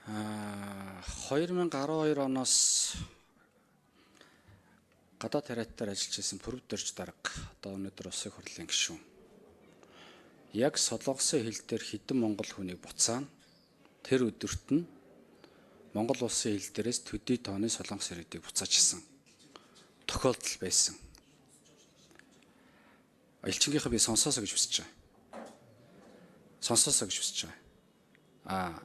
2012 оноос гадаад тариатаар ажиллаж исэн Пүрэв Дорж дарга, одоо өнөөдөр Улсын хурлын гишүүн. Яг Солонгосын хил дээр хэдэн монгол хүнийг буцаана. Тэр өдөрт нь Монгол улсын хил дээрээс төдий тооны солонгос иргэдийг буцааж исэн тохиолдол байсан. Элчингийнхээ би сонсоосоо гэж хүсэж байгаа. Сонсоосоо гэж хүсэж байгаа.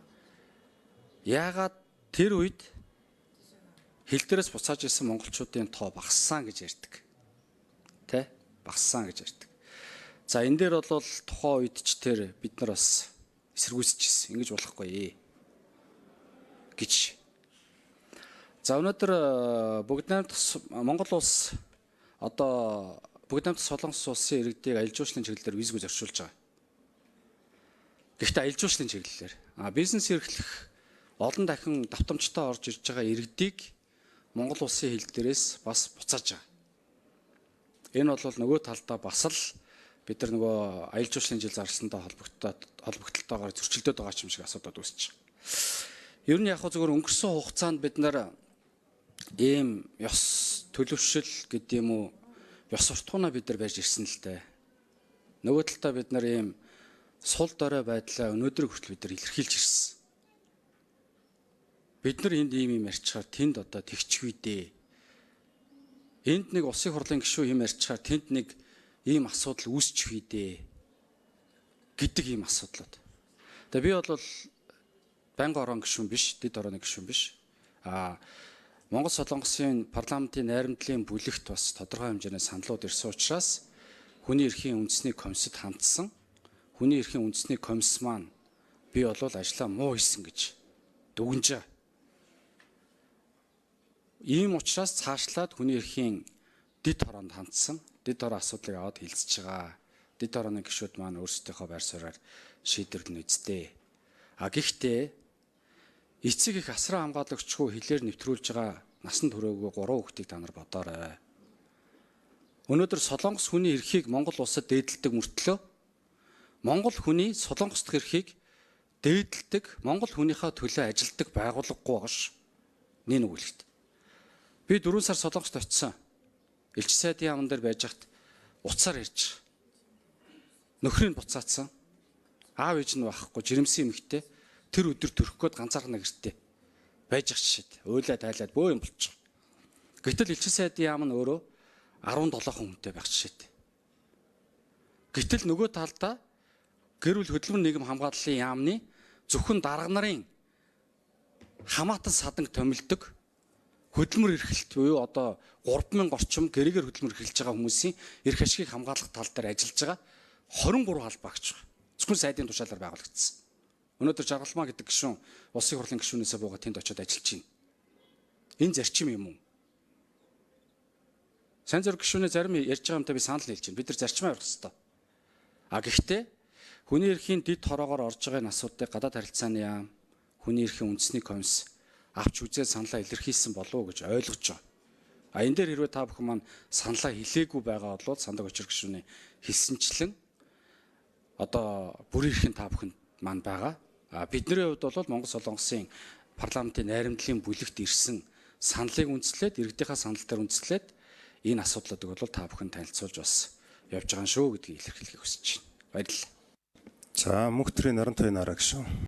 Яагаад тэр үед хил дээрээс буцааж исэн монголчуудын тоо багассан гэж ярьдаг. Тэ? Багассан гэж ярьдаг. За, энэ дээр бол тухайн үед ч тэр бид нар бас эсэргүүцэж ирсэн. Ингэж болохгүй гэж. За, өнөөдөр Бүгд найрамдах Монгол улс одоо Бүгд найрамдах Солонгос улсын иргэдийг аялал жуулчлалын чиглэлээр визгүй зорчуулж байгаа. Гэхдээ аялал жуулчлалын чиглэлээр бизнес эрхлэх олон дахин давтамжтай орж ирж байгаа иргэдийг Монгол улсын хил дээрээс бас буцааж байгаа. Энэ бол нөгөө талдаа бас л бид нар нөгөө аялал жуулчлалын жил зарласантай холбогдлолтойгоор зөрчилдөд байгаа юм шиг асуудал үүсэж байгаа. Ер нь яг хөө зөвхөн өнгөрсөн хугацаанд бид нар ийм ёс төлөвшил гэдэг юм уу, ёс суртахуунаа бид нар барьж ирсэн л дээ. Нөгөө талдаа бид нар ийм сул дорой байдлаа өнөөдөр хүртэл бид нар илэрхийлж ирсэн. Бид нар энд ийм юм ярьчихаар тэнд одоо тэгчгүй дээ. Энд нэг улсын хурлын гишүүн юм ярьчихаар тэнд нэг ийм асуудал үүсчихвээ дээ гэдэг ийм асуудлууд. Тэгээ би бол байнгын орон гишүүн биш, дэд орооны гишүүн биш. Монгол Солонгосын парламентын найрамдлын бүлэгт бас тодорхой хэмжээний саналууд ирсэн учраас хүний эрхийн үндэсний комиссод хандсан. Хүний эрхийн үндэсний комисс маань би бол ажлаа муу хийсэн гэж дүгнэж байгаа. Ийм учраас цаашлаад хүний эрхийн дэд хороонд хандсан. Дэд хороо асуудлыг аваад хилцэж байгаа. Дэд хорооны гишүүд маань өөрсдийнхөө байр сууриар шийдвэрлэнэ үсттэй. Гэхдээ эцэг их асран хамгаалагчгүй хилээр нэвтрүүлж байгаа насан туршаагүй 3 хүүхдийг та нар бодоорой. Өнөөдөр Солонгос хүний эрхийг Монгол улсад дээдэлдэг мөртлөө Монгол хүний Солонгос дахь эрхийг дээдэлдэг, Монгол хүнийхээ төлөө ажилдаг байгууллагагүй байгаа ш. Нэг нүгэлт. Би 4 сар Солонгост очисон. Элч сайдын яамн дээр байж хат уцаар ярьж. Нөхрийг буцаацсан. Аав ээж нь байхгүй, жирэмсэн эмэгтэй тэр өдөр төрөх гээд ганцаархнаа гэртээ байж ах жишээд уйлаа тайлаад бөө юм болчих. Гэтэл элчин сайдын яам нь өөрөө 17 хүнтэй байх жишээтэй. Гэтэл нөгөө талдаа гэр бүл хөдөлмөр нийгэм хамгааллын яамны зөвхөн дарга нарын хамаатан саданг томилдог хөдөлмөр эрхлэлт буюу одоо 3000 орчим гэрээгээр хөдөлмөр эрхэлж байгаа хүмүүсийн эрх ашигыг хамгаалах тал дээр ажиллаж байгаа 23 албаагч байгаа. Зөвхөн сайдын тушаалаар байгуулагдсан. Өнөөдөр Жаргалмаа гэдэг гишүүн улсын хурлын гишүүнээсээ буугаад тэнд очиод ажиллаж байна. Энэ зарчим юм уу? Сайн зэрэг гишүүнээ зарим ярьж байгаа юмтай би санал нийлж байна. Бид нар зарчмаа авах хэрэгтэй. Гэхдээ хүний эрхийн дэд хороогоор орж байгаа энэ асуудлыг гадаад харилцааны яам, хүний эрхийн үндэсний комисс авч үзээд саналаа илэрхийлсэн болов уу гэж ойлгож байгаа. Энэ дээр хэрвээ та бүхэн маань саналаа хэлээгүй байгаа бол сандаг очир гишүүний хэлсэнчлэн одоо бүрийн эрхийн та бүхэнд маань байгаа. Бидний хувьд бол Монгол Солонгосын парламентын найрамдлын бүлэгт ирсэн саналыг үндэслээд, иргэдийнхаа санал дээр үндэслээд энэ асуудлуудыг бол та бүхэн танилцуулж бас явж байгаа шүү гэдгийг илэрхийлэхийг хүсэж байна. Баярлалаа. За, Мөнх төрийн Нарантай нараа гишүүн.